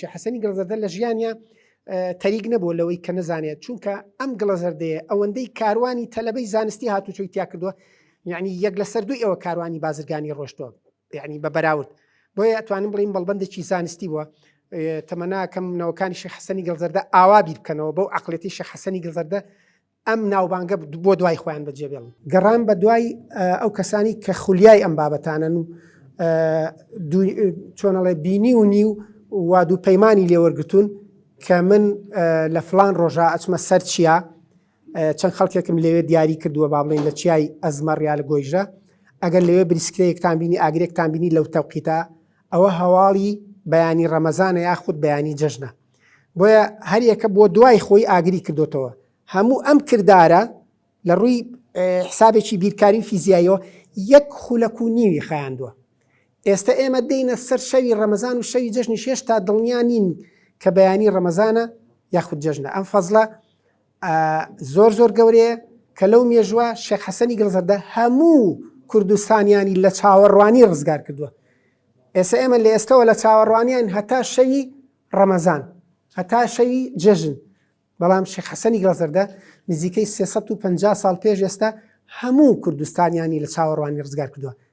شێخ حەسەنی گڵزەردە لە ژیانیا تەریک نەبووە لەوەی کە نەزانێت، چونکە ئەم گڵەزەردەیە ئەوەندەی کاروانی تەلەبەی زانستی هاتوچۆی تیا کردووە، یعنی یەک لەسەر دووی ئەوە کاروانی بازرگانی ڕۆشتووە، یعنی بە بەراورد. بۆیە ئەتوانم بڵێین بەڵبەندێکی زانستی بووە. تەمەناکەم نەوەکانی شێخ حەسەنی گڵزەردە ئاوا بیر بکەنەوە بەو عەقڵێتی شێخ حەسەنی گڵزەردە ئەم ناوبانگە بۆ دوای خۆیان بەجێبێڵن. گەڕان بە دوای ئەو کەسانی کە خولیای ئەم بابەتانەن و چۆنەڵێ بینی و نیو وادو پەیمانی لێوەرگتون کە من لە فلان ڕۆژە ئەچمە سەر چیا، چەند خەڵکێکم لەوێ دیاری کردووە، با بڵێن لە چیای ئەزمەڕ یا لە گۆیژە، ئەگەر لەوێ بریسکرەیەکتان بینی، ئاگرێکتان بینی لەو تەوقیتە، ئەوە هەواڵی بەیانی ڕەمەزانە یاخود بەیانی جەژنە. بۆیە هەریەکە بۆ دوای خۆی ئاگری کردوتەوە. هەموو ئەم کردارە لە ڕووی حسابێکی بیرکاری و فیزیاییەوە یەک خولەک و نیوی خایاندووە. ئێستا ئێمە دێینە سەر شەوی ڕەمەزان و شەوی جەژنیش هێشتا دڵنیا نین کە بەیانی ڕەمەزانە یاخود جەژنە. ئەم فەزڵە زۆر زۆر گەورەیە کە لەو مێژووە شێخ حەسەنی گڵزەردە هەموو کوردستانیانی لە چاوەڕوانی ڕزگار کردووە. ئێستا ئێمە لە ئێستەوە لە چاوەڕوانیان هەتا شەوی ڕەمەزان، هەتا شەوی جەژن، بەڵام شێخ حەسەنی گڵەزەردە نزیکەی 350 ساڵ پێش ئێستا هەموو کوردستانیانی لە چاوەڕوانی ڕزگار کردووە.